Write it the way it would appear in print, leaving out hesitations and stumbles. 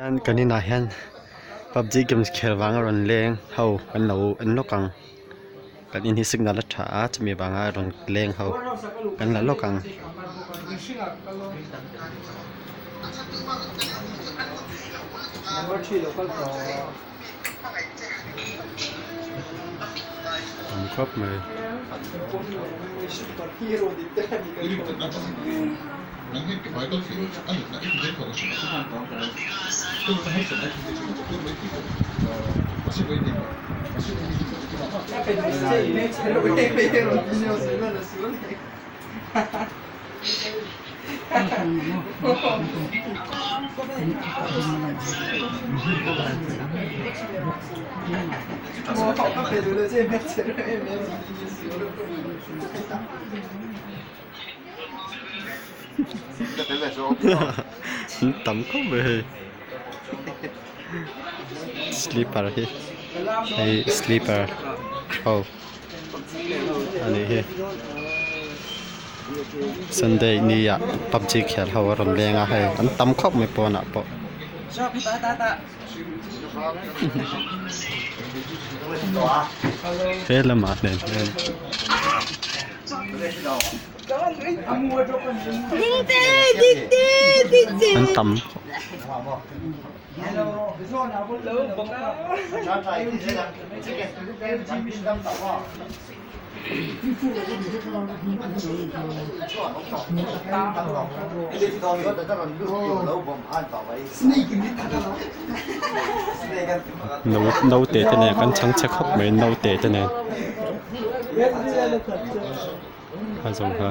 Hian kan inah hian pubg games khel vanga rawn leng ho kan lo en lawk ang kan in hi signal a tha a chumi vanga rawn leng ho kan la lawk ang. Tam khawp mai. Tam khawp mai hei slipper hi hei slipper ho a nih hi sunday ni ah pubg khel ho a rawn leng a hei an tam khawp mai pawnah pawh. He lamah nen hian. An tam Naute te nen kan chhangchhe khawp mai naute te nen a zawng kha.